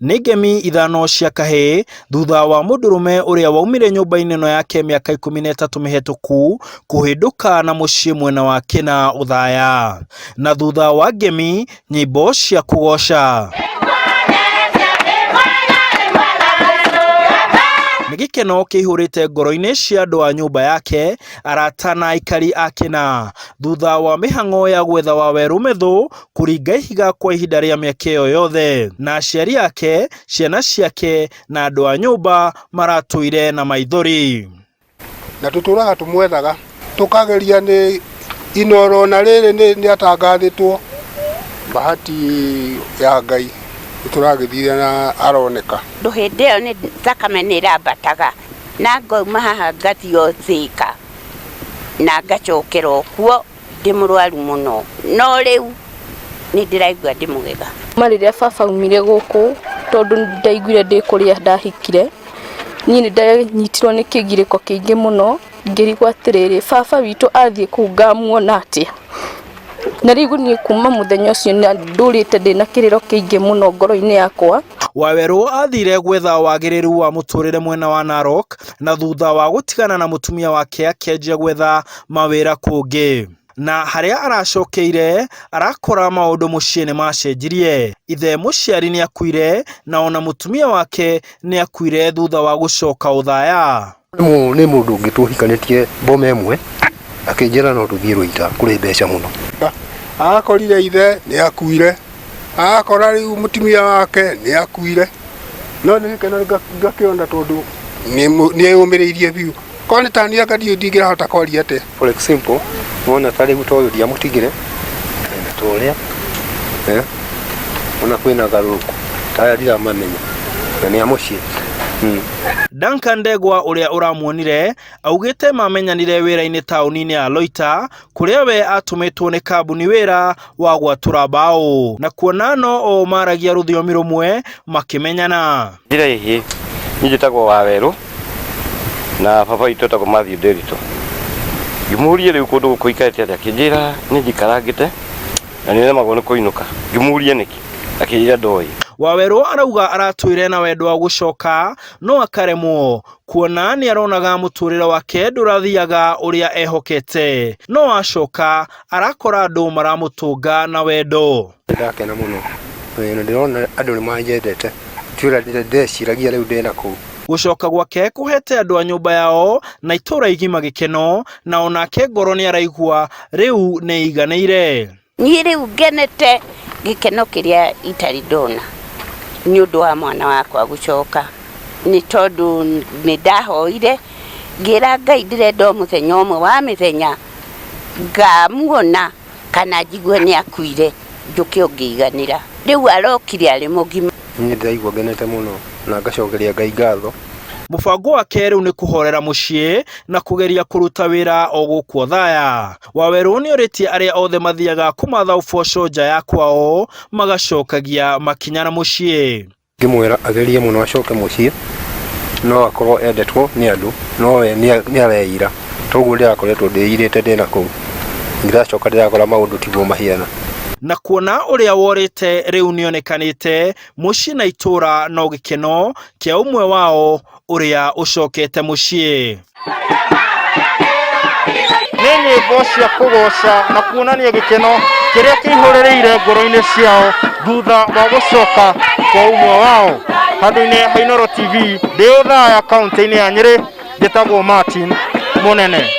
Nĩ ngemi ithano cia kahĩĩ thutha wa mũndũrũme ũrĩa waumire nyũmba-inĩ ĩno yake mĩaka 13 mĩhetũku kũhĩndũka na mũciĩ mwena wa Kĩna Othaya. Na thutha wa ngemi, nyĩmbo cia kũgoca. Nĩ gĩkeno kĩihũrĩte ngoro-inĩ cia andũ a nyũmba yake, arata na aikari a Kĩna thutha wa mĩhang'o ya gwetha Wawerũ Methũ kũringa ihiga kwa ihinda rĩa mĩaka ĩyo yothe, na aciari ake, ciana ciake na andũ a nyũmba maratũire na maithori. Na tũtũraga tũmwethaga tũkageria nĩ inoro na rĩrĩ nĩ atangathĩtwo bahati ya Ngai nĩtũragĩthire na aroneka. Tondũ hĩndĩ ĩyo nĩ thakame nĩ ĩrambataga na ngauma haha ngathiĩ o Thĩka na ngacokera o kuo ndĩ mũrwaru mũno no rĩu nĩ ndĩraigua ndĩ mwega. Kuma rĩrĩa baba aumire gũkũ tondũ ndaiguire ndĩ kũrĩa ndahikire, niĩ nĩ ndanyitirwo nĩ kĩgirĩko kĩingĩ mũno, ngĩrigwo atĩrĩrĩ, baba witũ athiĩ kũu ngamuona atĩa? Na rĩu niĩ kuma mũthenya ũcio ndũrĩte ndĩna kĩrĩro kĩingĩ mũno ngoro-inĩ yakwa. Wawerũ athire gwetha wagĩrĩru wa mũtũrĩre mwena wa Narok na thutha wa gũtigana na mũtumia wake akĩanjia gwetha mawĩra kũngĩ. Na harĩa aracokeire arakora maũndũ mũciĩ nĩ macenjirie. Ithe mũciari nĩ akuire na ona mũtumia wake nĩ akuire thutha wa gũcoka Othaya. Nĩ mũndũ ũngĩ tũhikanĩtie boma ĩmwe akĩnjĩra no tũthiĩ Rũita kũrĩ mbeca mũno. Akorire ithe nĩ akuire, akora rĩu mũtumia wake nĩ akuire, no nĩ gĩkeno ngakĩona tondũ nĩ eyũmĩrĩirie biũ. Korwo nĩ ta niĩ anga ndingĩrahota kwaria atĩa. For example, wona ta rĩu ta ũyũ ndiamũtigire na ta ũrĩa ona kwĩna garũrũku ta aya ndiramamenya na nĩ a mũciĩ. Duncan Ndegwa ũrĩa ũramuonire augĩte mamenyanire wĩra-inĩ taũni-inĩ ya Loita kũrĩa we atũmĩtwo nĩ kambuni wĩra wa gwatũra mbaũ na kuona no o maragia rũthiomi rũmwe makĩmenyana. Njĩra ĩhĩ, niĩ njĩtagwo Wawerũ na baba witũ etagwo Matthew Nderitu. Ngĩmũria rĩu kũndũ gũkũ ikarĩte atĩa, akĩnjĩra nĩ njikarangĩte na nĩ nemagwo nĩ kũinũka. Ngĩmũria nĩkĩ, akĩnjĩra ndoĩ. Wawerũ arauga aratũire na wendo wa gũcoka no akaremwo kuona nĩ aronaga mũtũrĩre wake ndũrathiaga ũrĩa ehokete no acoka arakora andũ maramũtũnga na wendo. Ndakena mũno na ndĩrona andũ nĩ manyendete ti ũrĩa ndeciragia rĩu ndĩna kũu. Gũcoka gwake kũhete andũ a nyũmba yao na itũra igima gĩkeno na onake ngoro nĩ araigua rĩu nĩ iganĩire. Niĩ rĩu ngenete gĩkeno kĩrĩa itarĩ ndona nĩ ũndũ wa mwana wakwa gũcoka, nĩ tondũ nĩ ndahoire ngĩra Ngai ndĩrenda o mũthenya ũmwe wa mĩthenya ngamuona kana njigue nĩ akuire njũke o ngĩiganĩra. Rĩu arokire arĩ mũgima. Niĩ ndĩraigua ngenete mũno na ngacokeria Ngai ngatho. Mũbango wake rĩu nĩ kũhorera mũciĩ na kũgeria kũruta wĩra o gũkũ Othaya. Wawerũ nĩorĩtie arĩa othe mathiaga kũmatha ũboco nja ya kwao magacokagia makinya na mũciĩ. Ngĩmwĩra agerie mũno acoke mũciĩ, no akorwo endetwo nĩ andũ, no we nĩ areira. Toguo ndĩrakoretwo ndĩirĩte ndĩna kũu, ndĩracoka ndĩrakora maũndũ tiguo mahiana. Na kuona ũrĩa worĩte rĩu nĩonekanĩte mũciĩ na itũra no gĩkeno kĩa ũmwe wao ũrĩa ũcokete mũciĩ. Nĩ nyĩmbo cia kũgoca na kuonania gĩkeno kĩrĩa kĩihũrĩrĩire ngoro-inĩ ciao thutha wa gũcoka kwa ũmwe wao. Handũ-inĩ ha Inooro TV, ndĩ Othaya kaũntĩ-inĩ ya Nyĩrĩ, njĩtagwo Martin Mũnene.